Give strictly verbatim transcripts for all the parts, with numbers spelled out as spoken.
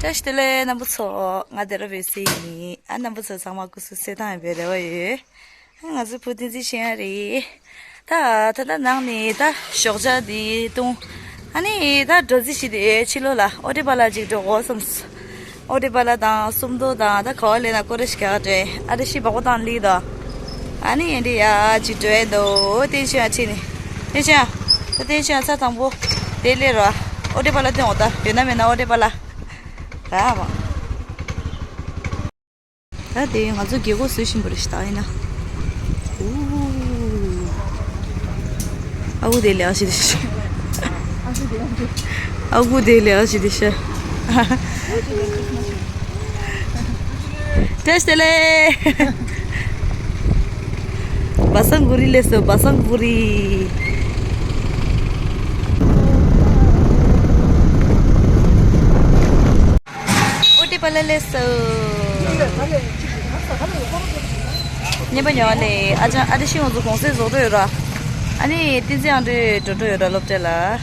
བཀྲ་ཤིས་བདེ་ལེགས་རྣམ་པ་ཚོ། ང་སྡེ་ར་བོད་སི་ཡིན། ཨ་རྣམ་པ་ཚོ་ཚང་མ་སྐུ་གཟུགས་གསལ་ཐང་ཡིན་པའི་རེ་བ་ཡོད། ང་ཚོ་བུ་བསྟན་འཛིན་ཤེས་ཡ་རེད། ད་ད་ལྟ་ནང་ནས་ད་ཞོགས་ཇ་དེ་བཏུང་། ཨ་ནི་ད་འགྲོ་རྩིས་བྱེད་དེ་ཕྱི་ལོགས་ལ་ཨོ་ཏི་པ་ལ་ཅིག་འགྲོ་དགོས་བསམས། ཨོ་ཏི་པ་ལ་དང་སུམ་མདོ་དང་ད་ག་བ་ལེན་ན་ཀོ་རེ་ཞིག་ག་འདྲེ་ཨ་རེ་ཤི་བག་པོ་བཏང་ལི་ད། ཨ་ནི་ཡན་དེ་ཡ་ཅིག་འགྲོ་ཡ་འདུག་བསྟན་ཤེས་ཡ་ཕྱིན་ནས། བསྟན་ཤེས་ཡ། ད་བསྟན་ཤེས་ཡ་ཚ་དང་པོ་དེ་ལས་ར་ཨོ་ཏི་པ་ལ་སྟོན་འོ་ད་ཡོད་ན་མེད་ན་ཨོ་ཏི་པ་ལ་ར་མ། ད་དེ་ང་ཚོ་རྒྱལ་སྒོ་བཟོ་བཞིན་པ་རེད་ཤག་ད་ཡིན་ན། ཨུ། ཨ་ཁུ་དེ་ལས་ཨ་ཞི་དེ་ཤ། ཨ་ཁུ་དེ་ལས་ཨ་ཞི་དེ་ཤ། བཀྲ་ཤིས་བདེ་ལེགས། བ་སང་གུ་རི་ལས་སོ་བ་སང་གུ་རི། ཨོ་ཏི་པ་ལ་ལས་སོ། ཉེ་པ་ཉོ་ལེ་ཨ་ཅང་ཨ་ཏི་ཤི་ང་ཚོ་གོང་སེ་བཟོ་འགྲོ་ཡོད་ར། ཨ་ནི་ཏི་ཙི་ཨང་འགྲོ་འགྲོ་ཡོད་ར་སློབ་གྲྭ་ལ། ཨུ།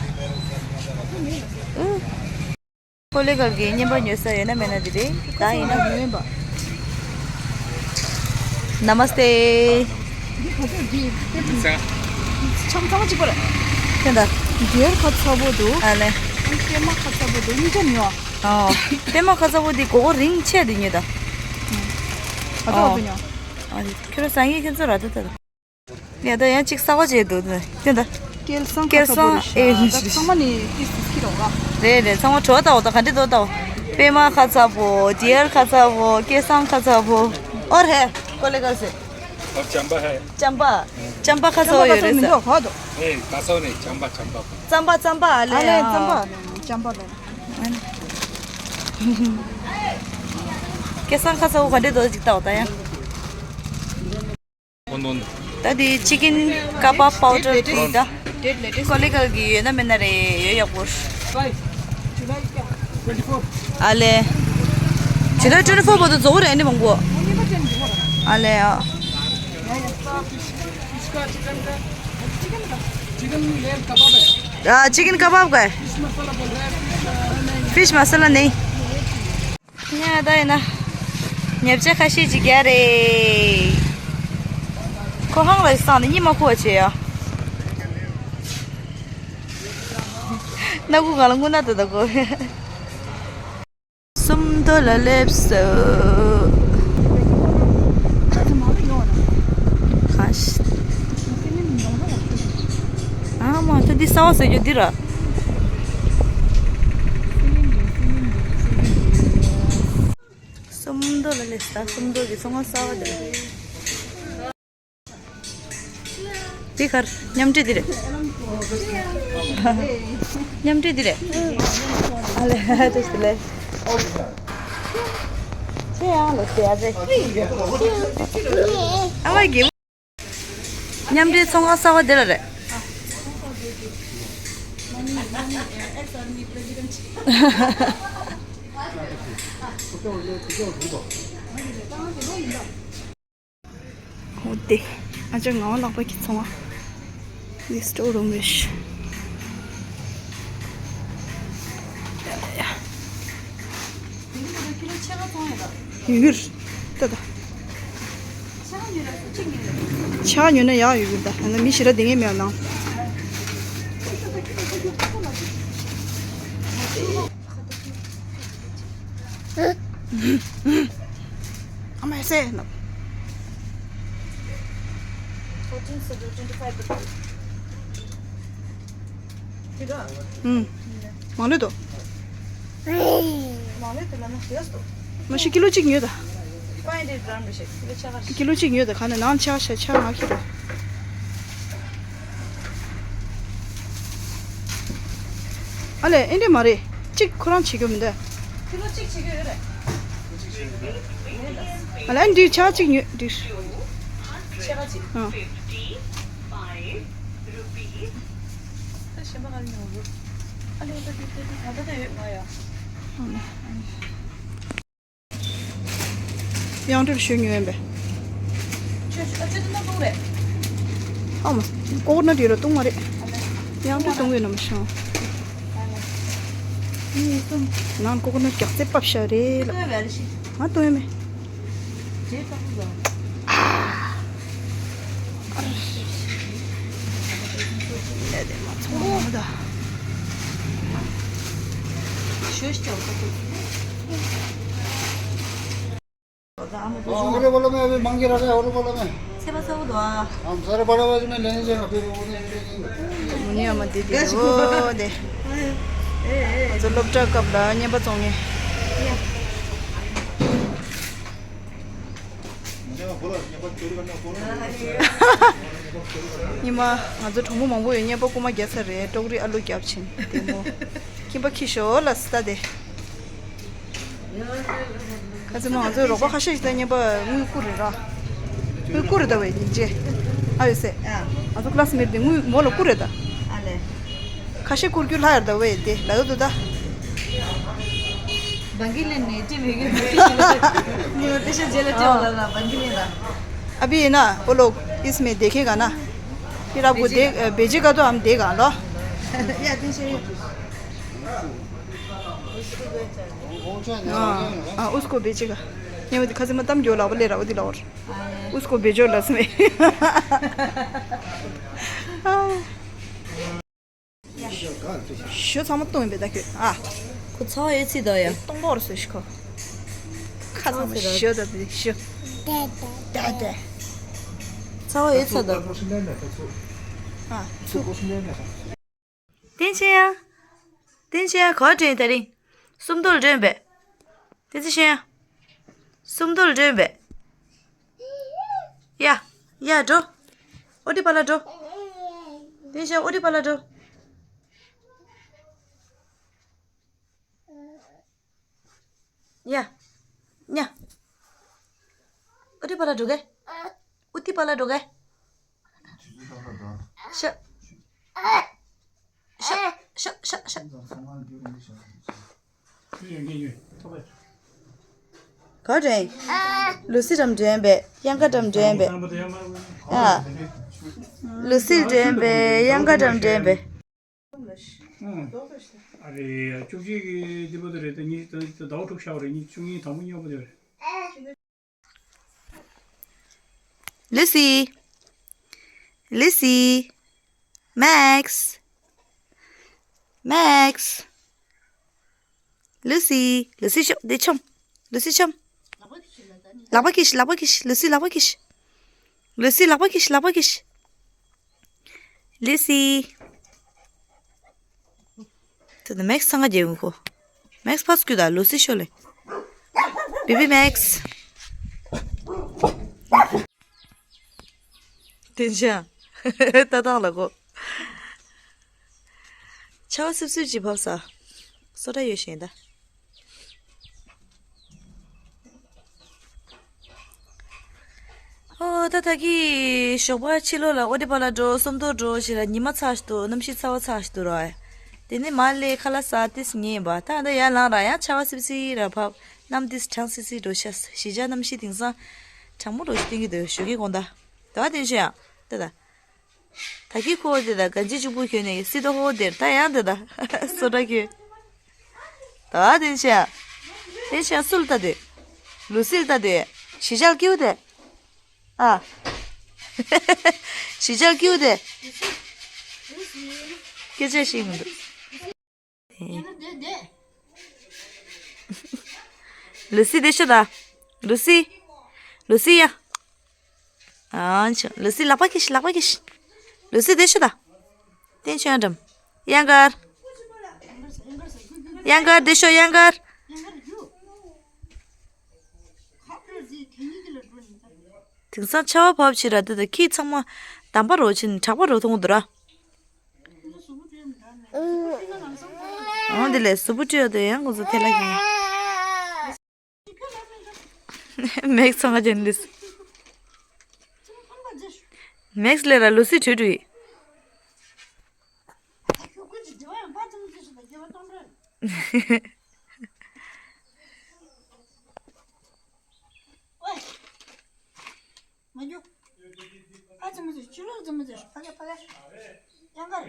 ཀོ་ལེ་གལ་གྱི་རྔན་པ་ཉོ་ས་ཡོད་ན་མེད་ན་འདི་རེད་ད་ཡིན་ན། ཉོས་པ། ན་མ་སྟེ། འདི་ག་ཚོད་འདི་ཆམ་ཚང་གཅིག་པ་རེད། ཁྱེད་ད། རྒྱལ་ཁ་ཚ་པོ་འདུག་ཨ་ལེ། པད་མ་ཁ་ཚ་པོ་འདུག་གཉིས་ཆ་ཉོ། ཨོ། པད་མ་ཁ་ཚ་པོ་འདི་མགོ་སྐོར་རིང་ཆེ་འདི་ཉོས་ད། ཨ་ཚོ་ཨ་ཚོ་ཉོ། ཨ་ཁྱོད་རང་སང་ཡིན་ཁྱོད་ཚོ་ར་ད་ད། ཡ་ད་ཡང་གཅིག་གསར་པ་བྱས་འདུག་དེ་ད། སྐལ་བཟང་ཁ་ཚ་པོ་རེད་ཤག་ཨེ་ད་ཚང་མ་ནི་ཏིས་ཏིས་ཁྱེར་རོགས་ལ། རེད་རེད་ཚང་མ་བྲོ་བ་ལྟ་བ་ད་ག་འདྲ་འདུག་ལྟ་བ། པད་མ་ཁ་ཚ་པོ་རྒྱལ་ཁ་ཚ་པོ་སྐལ་བཟང་ཁ་ཚ་པོ། ཨོ་རེད་ཀོ་ལེ་གལ་སྲིད། और चंपा है। ཅམ་པ། ཅམ་པ་ཁ་ཚ་པོ་ཡོད་རེད་ས། མི་འདུག་ག་འདུག नहीं, कासव नहीं, चंपा, चंपा। ཙམ་པ་ཙམ་པ་ཨ་ལེ། ཙམ་པ་ཙམ་པ་ལེ། སྐལ་བཟང་ཁ་ཚ་པོ་ག་འདྲ་འདུག་ཅིག་ལྟ་བ་ད་ཡང་། ད་དེ་ཅི་ཀིན་ཀ་བབ་པའུ་ཌར་དེ་ད། ཀོ་ལི་གལ་གྱི་ཡོད་ན་མེད་ན་རེད་ཡོད་ཡག་པོ། ཨ་ལེ། ཇུ་ལའི་ཊུ་ཝེན་ཊི་ཕོར་བར་དུ་རྫོགས་རེད་ཨ་ནི་མང་པོ། ཨ་ལེ་ཨ། ཅི་ཀིན་ཀ་བབ་ག་ཕིཤ་མ་ས་ལ་ནི། ཡ་ད་ཡིན་ན། ཉབ་ཆ་ཁ་ཤས་ཅིག་རྒྱག་རེད། ཁོ་ཧང་ལ་སང་ནས་གཉིད་མ་ཁུག་པ་བྱས་ཡ། སྣ་ཁུག་གང་ལ་རྔུལ་ནག་ཏུ་ད་གོ། སུམ་མདོ་ལ་སླེབས་སོ། ཁ་ཤས། ཨ་མ་ད་འདི་གསར་པ་བཟོས་རྒྱུ་འདི་ར། སུམ་མདོ་ལ་སླེབས་ད་སུམ་མདོ་གི་ཚོང་ཁང་གསར་པ་འདི་ར། འདི་གར་མཉམ་འབྲེལ་འདི་རེད། མཉམ་འབྲེལ་འདི་རེད། ཨ་ལེ་ཏོ་ཞི་ལེ། ཁྱེད་ཡང་ལོ་ཟེར་ཡ་ཟེར། ཨ་མ་གི། མཉམ་འབྲེལ་ཚོང་ཁང་གསར་པ་འདི་ལ་རེད། འོ་དེ། ཨ་ཅག་ངག་དབང་ལགས་པ་གི་ཚོང་ཁང་། འདི་སི་ཊོར་རུམ་རེད་ཤག་ཡོད་ཡོད་རེད་ད་ད། ཕྱག་ཉོས་ན་ཡག་ཡོད་གི་ད་ཡང་ན་མི་ཞེ་དྲག་བསྡད་མཁན་མེད་ནང་། ཨ་མ་ཟེར་ནོ། ཨུམ། མང་ལོས་དོ། མ་ཤི་ཀི་ལོ་གཅིག་ཉོས་ད། ཀི་ལོ་གཅིག་ཉོས་ད་ག་ནས་ནང་ཆ་ཤ་ཆ་ང་ཁྱེར་རོ། ཨ་ལས་ཨེ་འདྲས་མ་རེད། གཅིག་ཁོ་རང་བྱེད་རྒྱུ་མི་འདུག་ཀི་ལོ་གཅིག་བྱེད་རྒྱུ་ཡོད་རེད། ཨ་ལས་འདི་ཆ་གཅིག་ཉོས་འདི། ཆ་གཅིག་ཨ། ད་གཞན་པ་ག་རེ་ཉོ་རུ། ཨ་ལས་ད་འདི་ད་འདི་ད་ད་ད་ཡོད་ང་ཡ། ཨ་ལས། དབྱངས་སྒྲོལ་ཞུ་ཉོས་ཡིན་པས། ཁྱོད་ཁྱོད་ཚོ་ནང་གཏོང་རེད། ཨ་མ། ཀོ་ན་དེ་རུ་གཏོང་མ་རེད། དབྱངས་སྒྲོལ་གཏོང་གི་ཡོད་ན་མ་ཤེས། ནང་ཀོ་ཀོ་ནཊ་རྒྱགས་ཚད་ཕབ་ཤག་རེད་ལ། ང་ལྟོས་མེད། और बोलो मैं, अभी मांग के रखा है, और बोलो मैं। छह बजे वो दो। हम सारे बड़ा बजे में लेने जाएंगे, फिर वो नहीं लेंगे। मुनिया मत दे दे, वो दे। ང་ཚོ་སློབ་གྲྭ་སྐབས་ལ་རྔན་པ་བཙོང་ངེ། ཉི་མ་ང་ཚོ་གྲོགས་མོ་མང་པོ་ཡོད། རྔན་པ་རྐུ་མ་རྒྱག་ས་རེད། ཀྲོག་རི་ཨ་ལུ་རྒྱབ་ཕྱིན་བདེ་མོ། ཁྱིམ་པ་ཁྱི་ཤོར་ལ་སི་ད་དེ། ཁ་ཚི་མ་ང་ཚོའི་རོགས་པ་ཁ་ཤས་ཤིག་ད་རྔན་པ་དངུལ་བསྐུར་རེད་ར། དངུལ་བསྐུར་རེད་ད་བས་སྙིང་རྗེ། ཨ་ཡོད་སེ། ང་ཚོ་ཀི་ལ་སི་མེཊ་དེ་དངུལ་མོ་ལ་བསྐུར་རེད་ད། ཨ་ལེ། ཁ་ཤས་བསྐུར་རྒྱུ་ལྷག་ཡོད་ད་བས་དེ་ལ་ཡོད་དོ་ད། बंगी लेने टीवी के। नहीं होते से जेल चल रहा बंगी लेना। अभी है ना, वो लोग इसमें देखेगा ना, फिर आपको भेजेगा। दे-, अ, भेजेगा तो हम देगा लो। या, तीन सौ। हाँ, हाँ, उसको भेजेगा। ये वो दिखा से मतलब जो लाओ, ले रहा वो दिलाओ। उसको भेजो लस में। ཞོ་ཚང་མ་བཏུང་ཡིན་པས་ད་ཁྱོད་ཨ། ཁོ་ཚ་བ་ཡོད་ཚིག་ད་ཡ། སྟོང་པོར་བཟོས་ཤི་ཁོ། ཁ་ཚང་མ་ཞོ་ད་དེ་ཞོ། ད་ད། ཚ་བ་ཡོད་ཚ་ད། ཨ་ཚུགས། བསྟན་ཆེན་ཡ། བསྟན་ཆེན་ཡ་ག་པར་འགྲོ་ཡིན་དེ་རིང་། སུམ་མདོ་ལ་འགྲོ་ཡིན་པས། བསྟན་ཆེན་ཡ། སུམ་མདོ་ལ་འགྲོ་ཡིན་པས། ཡ། ཡ་འགྲོ། ཨོ་ཏི་པ་ལ་འགྲོ། བསྟན་ཆེན་ཨོ་ཏི་པ་ལ་འགྲོ། ཡ། ཉ། ཨོ་ཏི་པ་ལ་འགྲོ་གས། ཨུ་ཏི་པ་ལ་འགྲོ་གས། ཤ། ཤ། ཤ་ཤ་ཤ་ཤ། ག་རེ། ལུ་སི་རམ་འདྲེན་པས་གཡང་ཁ་རམ་འདྲེན་པས། ཨ། ལུ་སི་འདྲེན་པས་གཡང་ཁ་རམ་འདྲེན་པས། ཨ་རེ་བཅུ་གཅིག་གི་འདི་པོ་དེ་རེད་དེ་ཉི་ཟླ་བ་དྲུག་ཤར་བ་རེད། ཉི་བཅུ་གཉིས་དང་པོ་ཉོ་པོ་དེ་རེད། Lucy. Lucy. Max. Max. Lucy. Lucy ཤོག་འདི་ཆོམ། Lucy ཆོམ། ལག་པ་ཁྱི་ཤི་ལག་པ་ཁྱི་ཤི། Lucy ལག་པ་ཁྱི་ཤི། Lucy ལག་པ་ཁྱི་ཤི་ལག་པ་ཁྱི་ཤི། Lucy. དེ་ནི་Max ཚང་ང་རྒྱལ་ཡོང་ཁོ། Max ཕར་སྐུད་ད། Lucy ཤོག་ལེ། Baby Max. བསྟན་ཆེན། ལྟ་སྟངས་ལ་གོ། ཆར་པ་སིབ་སིབ་ཅིག་བབས་ས། སོ་ཊ་ཡོད་ཤེས་ད། ཨོ་ད་ད་གི་ཞོགས་པ་ཕྱི་ལོགས་ལ་ཨོ་ཏི་པ་ལ་འགྲོ་སུམ་མདོ་འགྲོ་ཞེས་ལ་ཉི་མ་ཚ་ཞིག་འདུག་གནམ་གཤིས་ཚ་བ་ཚ་ཞིག་འདུག་ར། དེ་ནས་མ་ལས་ཁ་ལག་ཟ་ཏིས་ཉལ་བ་ད་ད་ཡར་ལངས་ར་ཡང་ཆར་པ་སིབ་སིབ་ར་བབས། གནམ་ཏིས་གྲང་སིབ་སིབ་འགྲོ་ཤ་གཞིས་ཆགས་གནམ་གཤིས་དེང་སང་གྲང་མོ་འགྲོ་ཞིག་བསྟན་གི་འདུག་ཞོགས་ཀས་དགོང་དག་ད་བ་དེ་ཤོད་ཡང་ད་ད། ད་གི་ཁོ་དེ་ད་གན་ཇི་ཅུ་པུ་ཁྱོད་ནས་སི་ཏོ་ཧོ་དེར་ད་ཡང་དེ་ད་སོ་ཏྲ་ཁྱོད། ད་དེ་ཤ། དེ་ཤ་སུལ་ད་དེ། ལུ་སིལ་ད་དེ། ཞི་ཅལ་ཀིའུ་དེ། ཨ། ཞི་ཅལ་ཀིའུ་དེ། སྐད་ཆ་ཤེས་མི་འདུག་ལུ་སི་དེ་ཤོད་ད། ལུ་སི། ལུ་སི་ཡ། ཨ་ཆ། ལུ་སི་ལག་པ་ཁྱི་ཤི་ལག་པ་ཁྱི་ཤི། ལུ་སི་དེ་ཤོད་ད། བསྟན་ཆོས་འགྲམ། གཡང་དཀར། གཡང་དཀར་དེ་ཤོད་གཡང་དཀར། དེང་སང་ཆར་པ་བབས་ཕྱིར་ར་དེ་དང་ཁྱི་ཚང་མ་འདམ་པ་རོ་ཕྱིན་དྲག་པ་རོ་མཐོང་འདུག་ར། འོང་དེ་ལས་གཟུགས་པོ་བཀྲུས་ཡོད་དེ་ཡང་ཁོང་ཚོ་ཐལ་ལ་གིན། མེག་ཚང་ང་ཅན་ལིས། མེག་ལས་ར་ལུ་སི་བྲོས་བྲོས་ཡི། མ་རྒྱུག་ཨ་ཙི་མ་ཙི་ཕྱི་ལོགས་ཙི་མ་ཙི་ཕ་གི་ཕ་གི་གཡང་དཀར།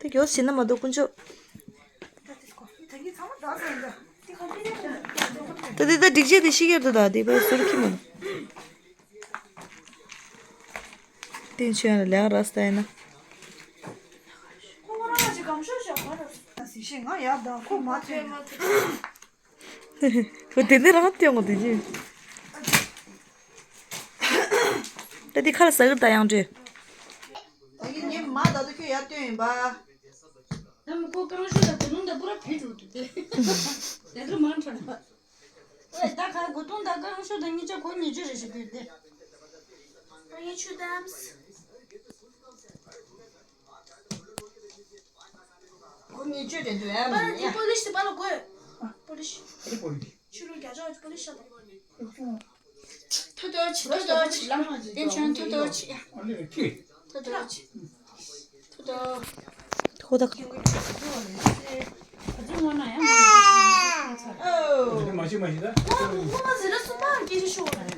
ད་གྱོ་ཟིན་ན་མ་གཏོགས་དཀོན་མཆོག་ད་འདི་ད་སྒྲིག་ཆས་དེ་ཤི་ཀྱི་འདུག་ད་འདི་པའི་ཟུར་ཁྱི་མོ། ཏིན་ཆོན་ལ་ལས་ཀ་ར་སྟ་ཡིན་ན། ཁོ་ཁོ་རང་ལ་ཅིག་གམ་ཤོར་ཤོར་ག་ར། ཟི་ཤེས་ང་ཡག་དང་ཁོ་མ་ཐོན། ཁོ་དེ་འདི་རང་སྟོན་གོ་དེ་ཅི། ད་འདི་ཁ་ལ་ཟ་གི་ད་ཡང་འདྲེ། ད་གིན་ངས་མ་ད་ད་ཁྱོད་ཡར་སྟོན་ཡིན་པ། ད་མི་ཁོ་རྐང་ཤུ་ད་དེ་ལུང་ད་པུ་ར་བེད་འགྲོ་འདུག་དེ། དེ་ཚོ་མང་དྲགས། ཨེ་ད་ག་གོ་ཐུང་ད་རྐང་ཤུ་ད་གཉིས་ཆ་གོ་ཉི་ཆ་རེ་ཞིག་དུས་དེ། ད་ངས་ཆུ་དམ། གོ་ཉི་ཆ་རེ་འདུག་ཨ་མ་ཡ། པོ་ལི་ཤི་པ་ལ་གོ། པོ་ལི་ཤི། ཆུ་རུ་རྒྱ་ཅག་པོ་ལི་ཤི་ལ། ཐུ་ཐོ་ཆི་ཐུ་ཐོ་ཆི་ལ། དེ་ཆོན་ཐུ་ཐོ་ཆི། ཐུ་ཐོ་ཆི། ཐུ་ཐོ། ཁོ་ད། ཨ་ཙི་ངོ་ན་ཡང་མ་ཤི་མ་ཤི་ད། ངོ་མ་ཟེར་ན་སུ་མ་སྐད་ཆ་ཤོར་བ་རེད།